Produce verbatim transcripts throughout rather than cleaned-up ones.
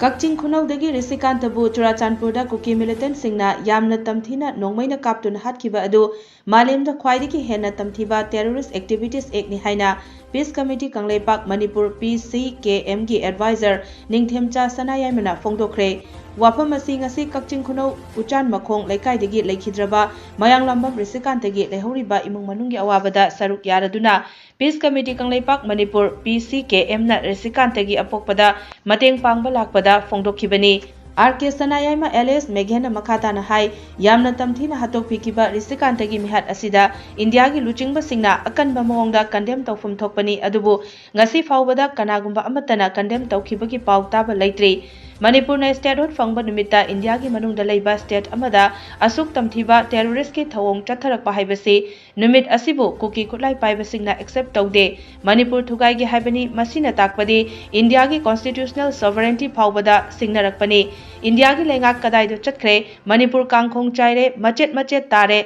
ꯀꯛꯆꯤꯡ ꯈꯨꯅꯧꯗꯒꯤ ꯔꯤꯁꯤꯀꯥꯟꯇꯕꯨ ꯆꯨꯔꯥꯆꯥꯟꯄꯨꯔꯗ ꯀꯨꯀꯤ ꯃꯤꯂꯤꯇꯦꯟꯠꯁꯤꯡꯅ ꯌꯥꯝꯅ ꯇꯝꯊꯤꯅ ꯅꯣꯡꯃꯩꯅ ꯀꯥꯞꯇꯨꯅ ꯍꯥꯠꯈꯤꯕ ꯑꯗꯨ ꯃꯥꯂꯦꯝꯗ ꯈ꯭ꯋꯥꯏꯗꯒꯤ ꯍꯦꯟꯅ ꯇꯝꯊꯤꯕ ꯇꯦꯔꯣꯔꯤꯁ꯭ꯠ ꯑꯦꯛꯇꯤꯚꯤꯇꯤꯁ ꯑꯦꯛꯅꯤ ꯍꯥꯏꯅ ꯄꯤꯁ ꯀꯃꯤꯇꯤ ꯀꯪꯂꯩꯄꯥꯛ ꯃꯅꯤꯄꯨꯔ ꯄꯤ ꯁꯤ ꯀꯦ ꯑꯦꯝꯒꯤ ꯑꯦꯗꯚꯥꯏꯖꯔ ꯅꯤꯡꯊꯦꯝꯆꯥ ꯁꯅꯥꯌꯥꯏꯃꯅ ꯐꯣꯡꯗꯣꯛꯈ꯭ꯔꯦ꯫ ꯋꯥꯐꯝ ꯑꯁꯤ ꯉꯁꯤ ꯀꯛꯆꯤꯡ ꯈꯨꯅꯧ ꯎꯆꯥꯟ ꯃꯈꯣꯡ ꯂꯩꯀꯥꯏꯗꯒꯤ ꯂꯩꯈꯤꯗ꯭ꯔꯕ ꯃꯌꯥꯡꯂꯥꯝꯕꯝ ꯔꯤꯁꯤꯀꯥꯟꯇꯒꯤ ꯂꯩꯍꯧꯔꯤꯕ ꯏꯃꯨꯡ ꯃꯅꯨꯡꯒꯤ ꯑꯋꯥꯕꯗ ꯁꯔꯨꯛ ꯌꯥꯔꯗꯨꯅ ꯄꯤꯁ ꯀꯃꯤꯇꯤ ꯀꯪꯂꯩꯄꯥꯛ ꯃꯅꯤꯄꯨꯔ ꯄꯤ ꯁꯤ ꯀꯦ ꯑꯦꯝꯅ ꯔꯤꯁꯤꯀꯥꯟꯇꯒꯤ ꯑꯄꯣꯛꯄꯗ ꯃꯇꯦꯡ ꯄꯥꯡꯕ ꯂꯥꯛꯄꯗ ꯐꯣꯡꯗꯣꯛꯈꯤꯕꯅꯤ꯫ ꯑꯥꯔ ꯀꯦ ꯁꯅꯥꯌꯥꯏꯃ ꯑꯦꯂꯤꯌꯥꯁ ꯃꯦꯘꯦꯟꯅ ꯃꯈꯥ ꯇꯥꯅ ꯍꯥꯏ, ꯌꯥꯝꯅ ꯇꯝꯊꯤꯅ ꯍꯥꯠꯇꯣꯛꯄꯤꯈꯤꯕ ꯔꯤꯁꯤꯀꯥꯟꯇꯒꯤ ꯃꯤꯍꯥꯠ ꯑꯁꯤꯗ ꯏꯟꯗꯤꯌꯥꯒꯤ ꯂꯨꯆꯤꯡꯕꯁꯤꯡꯅ ꯑꯀꯟꯕ ꯃꯑꯣꯡꯗ ꯀꯟꯗꯦꯝ ꯇꯧꯐꯝ ꯊꯣꯛꯄꯅꯤ, ꯑꯗꯨꯕꯨ ꯉꯁꯤ ꯐꯥꯎꯕꯗ ꯀꯅꯥꯒꯨꯝꯕ ꯑꯃꯠꯇꯅ ꯀꯟꯗꯦꯝ ꯇꯧꯈꯤꯕꯒꯤ ꯄꯥꯎ ꯇꯥꯕ ꯂꯩꯇ꯭ꯔꯤ꯫ ꯃꯅꯤꯄꯨꯔꯅ ꯁ꯭ꯇꯦꯠꯍꯨꯗ ꯐꯪꯕ ꯅꯨꯃꯤꯠꯇ ꯏꯟꯗꯤꯌꯥꯒꯤ ꯃꯅꯨꯡꯗ ꯂꯩꯕ ꯁ꯭ꯇꯦꯠ ꯑꯃꯗ ꯑꯁꯨꯛ ꯇꯝꯊꯤꯕ ꯇꯦꯔꯣꯔꯤꯁ꯭ꯠꯀꯤ ꯊꯧꯑꯣꯡ ꯆꯠꯊꯔꯛꯄ ꯍꯥꯏꯕꯁꯤ ꯅꯨꯃꯤꯠ ꯑꯁꯤꯕꯨ ꯀꯨꯀꯤ ꯈꯨꯠꯂꯥꯏ ꯄꯥꯏꯕꯁꯤꯡꯅ ꯑꯦꯛꯁꯦꯞ ꯇꯧꯗꯦ꯫ ꯃꯅꯤꯄꯨꯔ ꯊꯨꯒꯥꯏꯒꯦ ꯍꯥꯏꯕꯅꯤ꯫ ꯃꯁꯤꯅ ꯇꯥꯛꯄꯗꯤ ꯏꯟꯗꯤꯌꯥꯒꯤ ꯀꯣꯟꯁꯇꯤꯇ꯭ꯌꯨꯁꯅꯦꯜ ꯁꯣꯚꯔꯦꯟꯇꯤ ꯐꯥꯎꯕꯗ ꯁꯤꯡꯅꯔꯛꯄꯅꯤ꯫ ꯏꯟꯗꯤꯌꯥꯒꯤ ꯂꯩꯉꯥꯛ ꯀꯗꯥꯏꯗ ꯆꯠꯈ꯭ꯔꯦ? ꯃꯅꯤꯄꯨꯔ ꯀꯥꯡꯈꯣꯡ ꯆꯥꯏꯔꯦ, ꯃꯆꯦꯠ ꯃꯆꯦꯠ ꯇꯥꯔꯦ,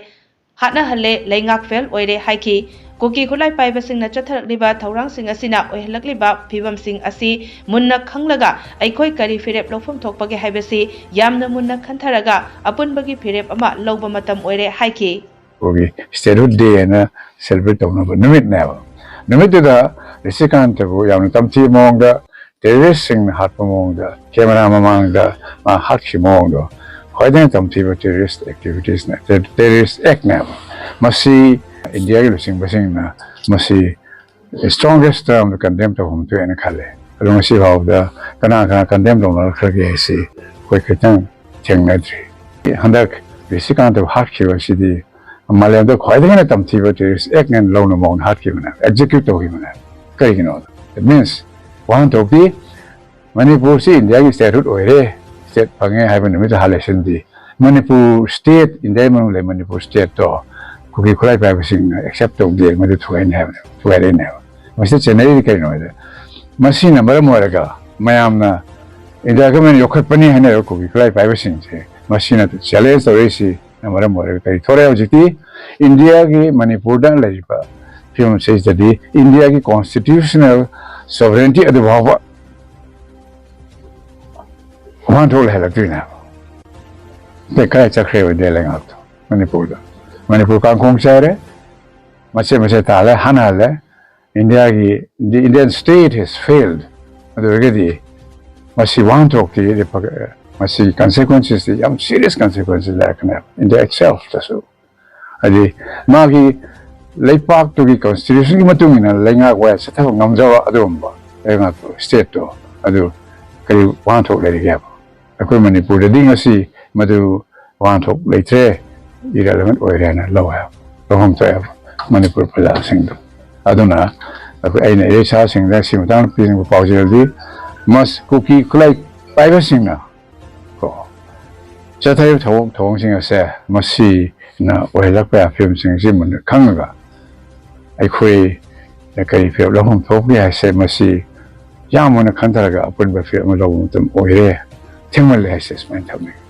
ꯍꯥꯠꯅꯍꯜꯂꯦ, ꯂꯩꯉꯥꯛ ꯐꯦꯜ ꯑꯣꯏꯔꯦ ꯍꯥꯏꯈꯤ꯫ ꯀꯨꯀꯤ ꯈꯨꯠꯂꯥꯏ ꯄꯥꯏꯕꯁꯤꯡꯅ ꯆꯠꯊꯔꯛꯂꯤꯕ ꯊꯧꯔꯥꯡꯁꯤꯡ ꯑꯁꯤꯅ ꯑꯣꯏꯍꯜꯂꯛꯂꯤꯕ ꯐꯤꯕꯝꯁꯤꯡ ꯑꯁꯤ ꯃꯨꯟꯅ ꯈꯪꯂꯒ ꯑꯩꯈꯣꯏ ꯀꯔꯤ ꯐꯤꯔꯦꯞ ꯂꯧꯐꯝ ꯊꯣꯛꯄꯒꯦ ꯍꯥꯏꯕꯁꯤ ꯌꯥꯝꯅ ꯃꯨꯟꯅ ꯈꯟꯊꯔꯒ ꯑꯄꯨꯟꯕꯒꯤ ꯐꯤꯔꯦꯞ ꯑꯃ ꯂꯧꯕ ꯃꯇꯝ ꯑꯣꯏꯔꯦ ꯍꯥꯏꯈꯤ꯫ ꯑꯩꯈꯣꯏꯒꯤ ꯁ꯭ꯇꯦꯠꯍꯨꯗ ꯗꯦ ꯍꯥꯏꯅ ꯁꯦꯂꯦꯕ꯭ꯔꯦꯠ ꯇꯧꯅꯕ ꯅꯨꯃꯤꯠꯅꯦꯕ꯫ ꯅꯨꯃꯤꯠꯇꯨꯗ ꯔꯤꯁꯤꯀꯥꯟꯇꯕꯨ ꯌꯥꯝꯅ ꯇꯝꯊꯤꯕ ꯃꯑꯣꯡꯗ ꯇꯦꯔꯣꯔꯤꯁ꯭ꯠꯁꯤꯡꯅ ꯍꯥꯠꯄ ꯃꯑꯣꯡꯗ, ꯀꯦꯃꯦꯔꯥ ꯃꯃꯥꯡꯗ ꯃꯥ ꯍꯥꯠꯈꯤꯕ ꯃꯑꯣꯡꯗꯣ ꯈ꯭ꯋꯥꯏꯗꯒꯤ ꯇꯝꯊꯤꯕ ꯇꯦꯔꯣꯔꯤꯁ꯭ꯠ ꯑꯦꯛꯇꯤꯚꯤꯇꯤꯁꯅ, ꯇꯦ-, ꯇꯦꯔꯣꯔꯤꯁ꯭ꯠ ꯑꯦꯛꯅꯦꯕ꯫ ꯃꯁꯤ ꯏꯟꯗꯤꯌꯥꯒꯤ ꯂꯨꯆꯤꯡꯕꯁꯤꯡꯅ ꯃꯁꯤ ꯁ꯭ꯇ꯭ꯔꯣꯡꯒꯦꯁ ꯇꯔꯝꯗ ꯀꯟꯗꯦꯝ ꯇꯧꯐꯝ ꯊꯣꯛꯑꯦꯅ ꯈꯜꯂꯦ꯫ ꯑꯗꯣ ꯉꯁꯤ ꯐꯥꯎꯕꯗ ꯀꯅꯥ ꯀꯅꯥ ꯀꯟꯗꯦꯝ ꯇꯧꯅꯔꯛꯈ꯭ꯔꯒꯦ ꯍꯥꯏꯁꯤ ꯑꯩꯈꯣꯏ ꯈꯤꯇꯪ ꯊꯦꯡꯅꯗ꯭ꯔꯤ꯫ ꯍꯟꯗꯛ ꯔꯤꯁꯤꯀꯥꯟꯇꯕꯨ ꯍꯥꯠꯈꯤꯕꯁꯤꯗꯤ ꯃꯥꯂꯦꯝꯗ ꯈ꯭ꯋꯥꯏꯗꯒꯤ ꯍꯦꯟꯅ ꯇꯝꯊꯤꯕ ꯇꯦꯔꯣꯔꯤꯁ꯭ꯠ ꯑꯦꯛꯅꯦꯅ ꯂꯧꯅ ꯃꯑꯣꯡꯗ ꯍꯥꯠꯈꯤꯕꯅꯦ, ꯑꯦꯛꯖꯤꯀ꯭ꯌꯨꯠ ꯇꯧꯈꯤꯕꯅꯦ꯫ ꯀꯔꯤꯒꯤꯅꯣ? It means ꯋꯥꯍꯟꯊꯣꯛꯇꯤ ꯃꯅꯤꯄꯨꯔꯁꯤ ꯏꯟꯗꯤꯌꯥꯒꯤ ꯁ꯭ꯇꯦꯠꯍꯨꯗ ꯑꯣꯏꯔꯦ, ꯁ꯭ꯇꯦꯠ ꯐꯪꯉꯦ ꯍꯥꯏꯕ ꯅꯨꯃꯤꯠꯇ ꯍꯥꯠꯂꯦ ꯁꯤꯅꯗꯤ ꯃꯅꯤꯄꯨꯔ ꯁ꯭ꯇꯦꯠ, ꯏꯟꯗꯤꯌꯥꯒꯤ ꯃꯅꯨꯡꯗ ꯂꯩ ꯃꯅꯤꯄꯨꯔ ꯁ꯭ꯇꯦꯠꯇꯣ ꯀꯨꯀꯤ ꯈꯨꯠꯂꯥꯏ ꯄꯥꯏꯕꯁꯤꯡꯅ ꯑꯦꯛꯁꯦꯞ ꯇꯧꯗꯦ, ꯃꯗꯨ ꯊꯨꯒꯥꯏꯅꯤ ꯍꯥꯏꯕꯅꯦ, ꯊꯨꯒꯥꯏꯔꯛꯏꯅꯦꯕ꯫ ꯃꯁꯤꯗ ꯆꯦꯟꯅꯔꯤꯗꯤ ꯀꯔꯤꯅꯣ ꯍꯥꯏꯗ, ꯃꯁꯤꯅ ꯃꯔꯝ ꯑꯣꯏꯔꯒ ꯃꯌꯥꯝꯅ ꯏꯟꯗꯤꯌꯥ ꯒꯃꯦꯟ ꯌꯣꯛꯈꯠꯄꯅꯤ ꯍꯥꯏꯅꯔꯤꯕ ꯀꯨꯀꯤ ꯈꯨꯠꯂꯥꯏ ꯄꯥꯏꯕꯁꯤꯡꯁꯦ, ꯃꯁꯤꯅ ꯆꯦꯂꯦꯟꯖ ꯇꯧꯔꯛꯏꯁꯤꯅ ꯃꯔꯝ ꯑꯣꯏꯔꯒ ꯀꯔꯤ ꯊꯣꯛꯂꯛꯑꯦ? ꯍꯧꯖꯤꯛꯇꯤ ꯏꯟꯗꯤꯌꯥꯒꯤ ꯃꯅꯤꯄꯨꯔꯗ ꯂꯩꯔꯤꯕ ꯐꯤꯕꯝꯁꯤꯗꯗꯤ ꯏꯟꯗꯤꯌꯥꯒꯤ ꯀꯣꯟꯁꯇꯤꯇ꯭ꯌꯨꯁꯅꯦꯜ ꯁꯣꯚꯔꯦꯟꯇꯤ ꯑꯗꯨ ꯐꯥꯎꯕ ꯋꯥꯍꯟꯊꯣꯛ ꯂꯩꯍꯜꯂꯛꯇꯣꯏꯅꯦ ꯍꯥꯏꯕ꯫ ꯑꯇꯩ ꯀꯗꯥꯏ ꯆꯠꯈ꯭ꯔꯦꯕ ꯏꯟꯗꯤꯌꯥ ꯂꯩꯉꯥꯛꯇꯣ? ꯃꯅꯤꯄꯨꯔꯗ꯫ ꯃꯅꯤꯄꯨꯔ ꯀꯥꯡꯈꯣꯡ ꯆꯥꯏꯔꯦ, ꯃꯆꯦꯠ ꯃꯆꯦꯠ ꯇꯥꯍꯜꯂꯦ, ꯍꯟꯍꯜꯂꯦ꯫ ꯏꯟꯗꯤꯌꯥꯒꯤ, the Indian state has failed꯫ ꯑꯗꯨ ꯑꯣꯏꯔꯒꯗꯤ ꯃꯁꯤ ꯋꯥꯍꯟꯊꯣꯛꯇꯤ, ꯃꯁꯤꯒꯤ consequences ꯇꯤ ꯌꯥꯝ serious consequences ꯂꯩꯔꯛꯀꯅꯦꯕ ꯏꯟꯗꯤꯌꯥ itself ꯇꯁꯨ꯫ ꯍꯥꯏꯗꯤ ꯃꯥꯒꯤ ꯂꯩꯄꯥꯛꯇꯨꯒꯤ constitution ꯒꯤ ꯃꯇꯨꯡ ꯏꯟꯅ ꯂꯩꯉꯥꯛ ꯋꯥꯌꯦꯜ ꯆꯠꯊꯕ ꯉꯝꯖꯕ ꯑꯗꯨꯒꯨꯝꯕ ꯂꯩꯉꯥꯛꯇꯣ, state ꯇꯣ, ꯑꯗꯨ ꯀꯔꯤ ꯋꯥꯍꯟꯊꯣꯛ ꯂꯩꯔꯤꯒꯦꯕ? ꯑꯩꯈꯣꯏ ꯃꯅꯤꯄꯨꯔꯗꯗꯤ ꯉꯁꯤ ꯃꯗꯨ ꯋꯥꯍꯟꯊꯣꯛ ꯂꯩꯇ꯭ꯔꯦ, irrelevant ꯑꯣꯏꯔꯦꯅ ꯂꯧꯋꯦꯕ, ꯂꯧꯐꯝ ꯊꯣꯛꯑꯦꯕ ꯃꯅꯤꯄꯨꯔ ꯄ꯭ꯔꯖꯥꯁꯤꯡꯗꯣ꯫ ꯑꯗꯨꯅ ꯑꯩꯈꯣꯏ, ꯑꯩꯅ ꯏꯔꯩꯆꯥꯁꯤꯡꯗ ꯁꯤ ꯃꯇꯥꯡꯗ ꯄꯤꯅꯤꯡꯕ ꯄꯥꯎꯖꯦꯜꯗꯤ, ꯃꯁ-, ꯀꯨꯀꯤ ꯈꯨꯠꯂꯥꯏ ꯄꯥꯏꯕꯁꯤꯡꯅ ꯀꯣ, ꯆꯠꯊꯔꯤꯕ ꯊꯕꯛ ꯊꯧꯑꯣꯡꯁꯤꯡ ꯑꯁꯦ ꯃꯁꯤꯅ ꯑꯣꯏꯍꯜꯂꯛꯄ ꯌꯥꯕ ꯐꯤꯕꯝꯁꯤꯡ ꯑꯁꯤ ꯃꯨꯟꯅ ꯈꯪꯉꯒ ꯑꯩꯈꯣꯏ ꯀꯔꯤ ꯐꯤꯔꯦꯞ ꯂꯧꯐꯝ ꯊꯣꯛꯄꯒꯦ ꯍꯥꯏꯁꯦ ꯃꯁꯤ ꯌꯥꯝ ꯃꯨꯟꯅ ꯈꯟꯊꯔꯒ ꯑꯄꯨꯟꯕ ꯐꯤꯔꯦꯞ ꯑꯃ ꯂꯧꯕ ꯃꯇꯝ ꯑꯣꯏꯔꯦ꯫ ꯊꯦꯡꯃꯜꯂꯦ ꯍꯥꯏꯁꯦ ꯁꯨꯃꯥꯏꯅ ꯊꯝꯅꯤꯡꯉꯤ꯫